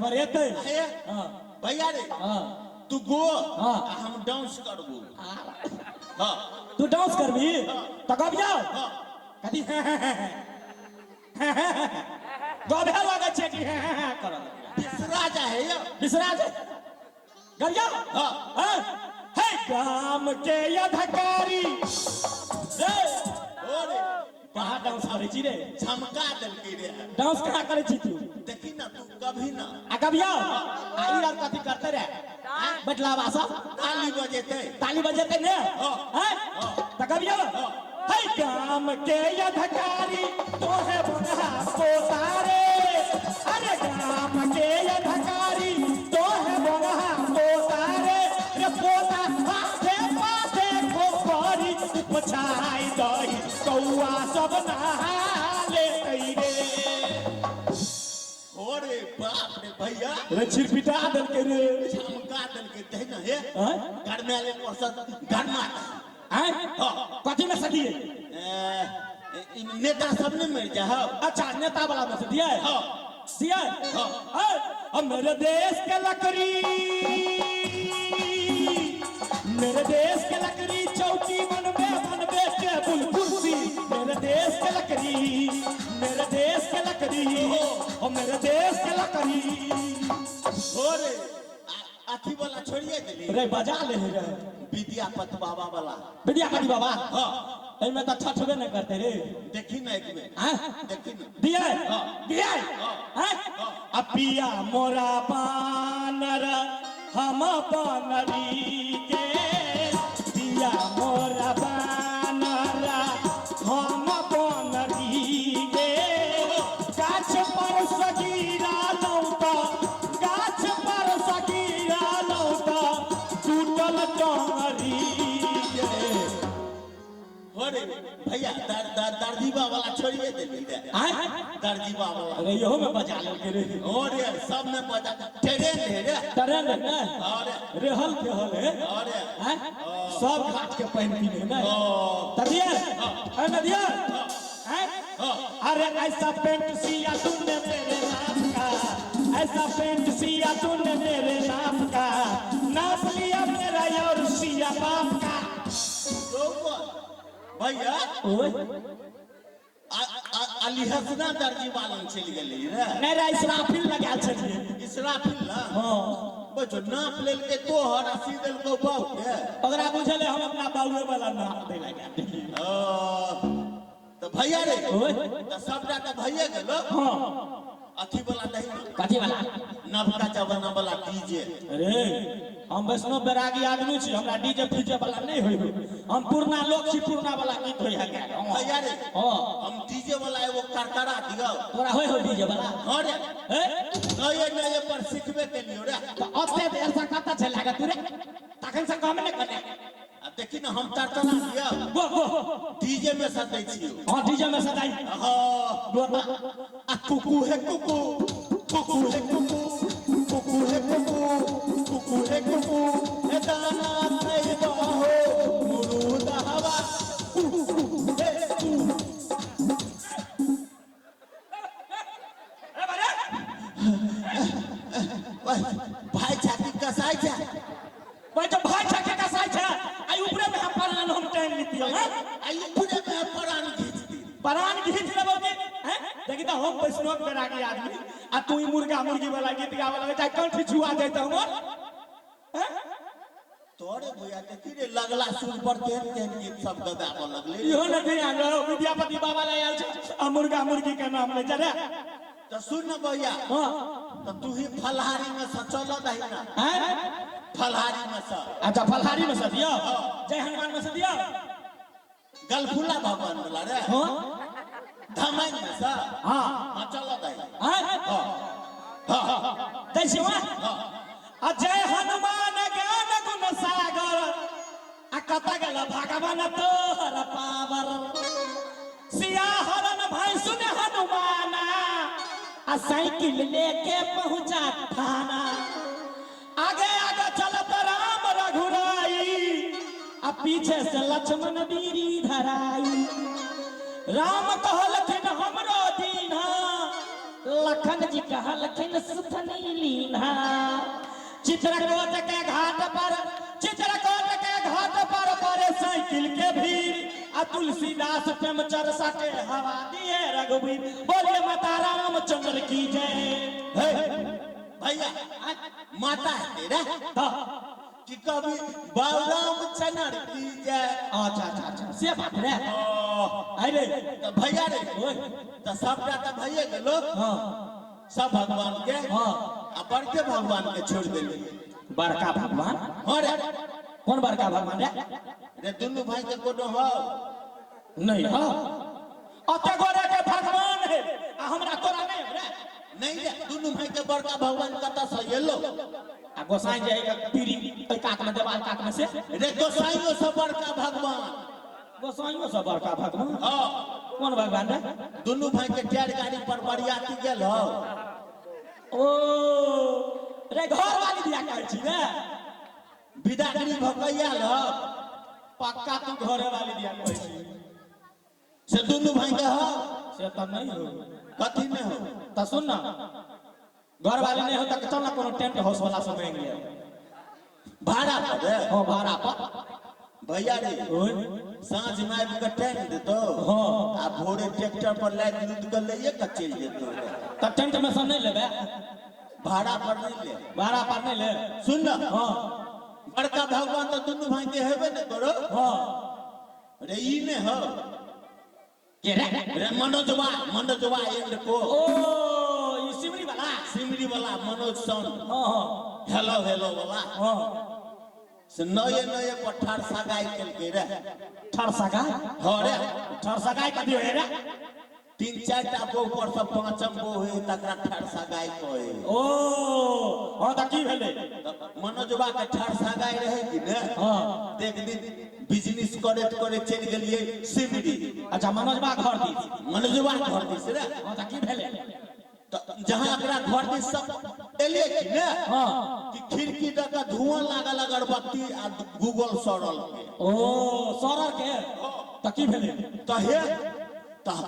पर एतै। हे। हाँ। भैया रे। हाँ। तू गो। हाँ। आ हम डांस करबो। हाँ। तू डांस करबी तऽ गबिया। हाँ। कथी गबे लगै छै कि करऽ लगै? बिसरा जा है यौ। बिसरा छै गबिया। हाँ। हाँ? हे गाम के अधकारी रे। ओ रे। कहाँ डांस करै छी रे? झमका देलकै रे। डांस कहाँ करै छी तू? देखी ना तू कभी ना। आ गबिया आ ई आर कथी करते रे बैठलावा सब? ताली बजेतै। ताली बजेतै ने? हाँ। हैं? हाँ। तऽ गबिया। हाँ। हे गाम के अधकारी तोहे बनहा पोतारे, अरे गाम के अधकारी तोहे बनहा पोतारे रे, पोता हाथे पाथे खोपड़ी उपछाई दही कौआ सब नहा लेतै रे। ओ रे बाप रे भैया। रे छिरपिटा देलकै रे। झमका देलकै दही ना हे। हैं? घर में आले औसत घर में। हैं? हाँ। कथी में सदिए? ई नेता सब नहीं मर जा हो। अच्छा नेता वाला में से दिए? हाँ। दिए? हाँ। हैं? अब मेरे देश के लकड़ी, मेरे देश के लकड़ी चौकी बनबे बनबे टेबुल कुर्सी, मेरे देश के लकड़ी, मेरे देश के लकड़ी, ओ मेरे देश के लकड़ी। हो रे अथी वाला छोड़िए देली। रे बजा ले रे। विद्यापति बाबा वाला। विद्यापति बाबा? हाँ। एहिमे तऽ छठबे नहि करते रे। देखी ना एक बेर। हाँ? देखी ना। दिए? हाँ। दिए? हाँ। हाँ? हाँ। आ पिया मोरा बानर हम बनरी के, पिया मोरा बानर हम बनरी के, गाछ पर सगीरा लौटा, गाछ पर सगीरा लौटा टूटल टंगरी के। हो रे भैया दर दर दर्जीबा वाला छोड़िए देली रे। आँय? दर्जीबा वाला। अरे इहो में बजा लेलकै रे। हो रे सब में बजा ट्रेन है रे। ट्रेन है ने? अरे। रेहल के हल है। अरे। आँय? सब घाट के पानि पीने ने। ओ। त दिए? एहिमे दिए? आँय? हाँ। अरे ऐसा पेंट सिया तूने मेरे नाप का, ऐसा पेंट सिया तूने मेरे नाप का, नाप लिया मेरा और सिया बाप का। भैया ओए। अली हसना दर्जी वालन चलि गेलै रे। नहि रे इसराफिल लगायल छलियै। इसराफिल ना? हाँ। बच्चो नाप लेलकै तोहर आ सी देलकौ बाऊ के। ओकरा बुझल हम अपना बाबुए वाला नाप दै लगा। तऽ भैया रे। ओए। तऽ सबटा तऽ भैये गेलो। हाँ। अथी वाला दही ना। कथी वाला? नवका जमाना वाला डीजे। अरे हम वैष्णव बैरागी आदमी छी, हमरा डीजे फीजे वाला नहीं होई। हम पुरना लोक छी, पुरना वाला गीत होई है। भैया रे। हाँ। हम डीजे वाला एगो करकरा दियौ। तोरा होई हो डीजे वाला? हाँ रे। हे? नये नये पर सिखबे केलियौ रे। तऽ ओते देर से कतऽ छै लागत तू रे? तखन से कम नहि करने। आ देखी ना हम तरतरा दियौ। गो गो। डीजे में सदै छियौ। हाँ डीजे में सदाई। हाँ। गो तऽ। आ कुकू हे कुकू, कुकू हे कुकू, कुकू हे कुकू, कुकू हे कुकू, हे दाना खैबा हो मुरुद हवा। कुकू हे कू। भाई छाती कसाई छै। भाई जब भाई छाती कसाई छै, आई ऊपरे में हम परान हम टाइम लितियो, हैं? आई ऊपरे में हम परान घीच दी। परान घीच लेबो की, हैं? देखी तऽ हम वैष्णव बैरागी आदमी आ तू ई मुर्गा मुर्गी वाला गीत गावे लगे चाहे कंठी छुआ जाय तऽ हमर, हैं? तोरे भैया देखी रे लगला सुर पर केहन केहन गीत सब गबाबऽ लगले। इहो ने ध्यान रहो विद्यापति बाबा लए आयल छै आ मुर्गा मुर्गी के नाम लै छै रे। तऽ सुन न भैया। हाँ। तऽ तू ही फलहारी में से चल दही ना। हैं? फलहारी में से। अच्छा फलहारी में से दियौ। हाँ। जय हनुमान में से दियौ। गलफुला भगवान वाला रे। हाँ। धमाइन में से। हाँ। हाँ चल दही। हैं? हाँ। हाँ। दै छियौ, हाँ? हाँ। आ जय हनुमान ज्ञान गुण सागर आ कतऽ गेल भगवान तोहर पावर, सिया हरन भाई सुन हनुमाना आ साइकिल लेके पहुंचा थाना, आगे आगे चलत राम रघुराई आ पीछे से लक्ष्मण बीरी धराई, राम कहलखिन हमरो दीन्हा लखन लखन जी कहलखिन सुथनी लीन्हा। चित्रकूट के घाट पर, चित्रकूट के घाट पर पड़े साइकिल के भीड़, आ तुलसीदास प्रेम चरसा के हवा दिए रघुवीर। बोलिए माता रामचंद्र की जय। हे भैया, माता है तेरा कि कभी बाबूराम चनर की जय। अच्छा अच्छा अच्छा, से बात रे। अरे तो भैया रे, ओए। तो सबटा तो भैये गेलो। हाँ। सब भगवान के। हाँ। आ बड़के भगवान के छोड़ देली। बड़का भगवान? हाँ रे। कौन बड़का भगवान रे? रे दुनू भाई के कोनो हो नहीं। हाँ, अते गोरे के भगवान है आ हमरा तोरा नहीं रे। नहीं रे, दुनू भाई के बड़का भगवान कतऽ से एलो? आ गोसाई जे है पीरी ओहि कात में, देवाल कात में से। रे गोसाइयो से बड़का भगवान। गोसाइयो से बड़का भगवान? हाँ। कौन भगवान रे? दुनू भाई के टायर गाड़ी पर बरियाती गेल हो। ओ रे, घर वाली दिया कहै छी रे। विदागरी भऽ के आयल हो। पक्का तू घरे वाली दिया कहै छी। से दुनू भाई के हो। से तऽ नहीं हो। कथी नहीं हो? तऽ सुन ना, घर वाली नहीं हो तऽ चल ना कोनो टेंट हाउस वाला से मांगि ले। भाड़ा पर रे? हाँ, भाड़ा पर। भैया रे, ओए। साँझ में आबि के टेंट देतो। हाँ। आ भोरे ट्रैक्टर पर लादि लूद के लइए के चलि जेतो रे। तऽ टेंट में से नहीं लेबे? भाड़ा पर नहीं ले। भाड़ा पर नहीं ले। सुन ना। हाँ। बड़का भगवान तो दुनू भाई के हेबे ने करो। हाँ। रे ई ने हो। के रे? रे मनोजवा, मनोजवा एंड को। ओ ई सिमरी वाला। सिमरी वाला मनोज सन। हाँ हाँ। हेलो हेलो वाला। हाँ। से नये नये पठार सगाई केलकै रे। ठर सगाई? हाँ रे। ठर सगाई कथी होय रे? 3 4 टा बहू पर से 5म बहू है तकरा ठर सगाई कहे। ओ हाँ, तऽ की भेलै? मनोजवा के ठर सगाई रहे कि ने? हाँ। एक दिन बिजनेस करैत करैत चलि गेलियै सिमरी। अच्छा, मनोजवा घर दिस। मनोजवा घर दिस रे। हाँ, तऽ की भेलै? तऽ जहाँ एकरा घर दिस सब एलियै कि ने? हाँ। कि खिड़की दऽ के धुआं लागल अगरबत्ती आ गूगल सड़ल के। ओ सड़ल के, तऽ की भेलै? तऽ हे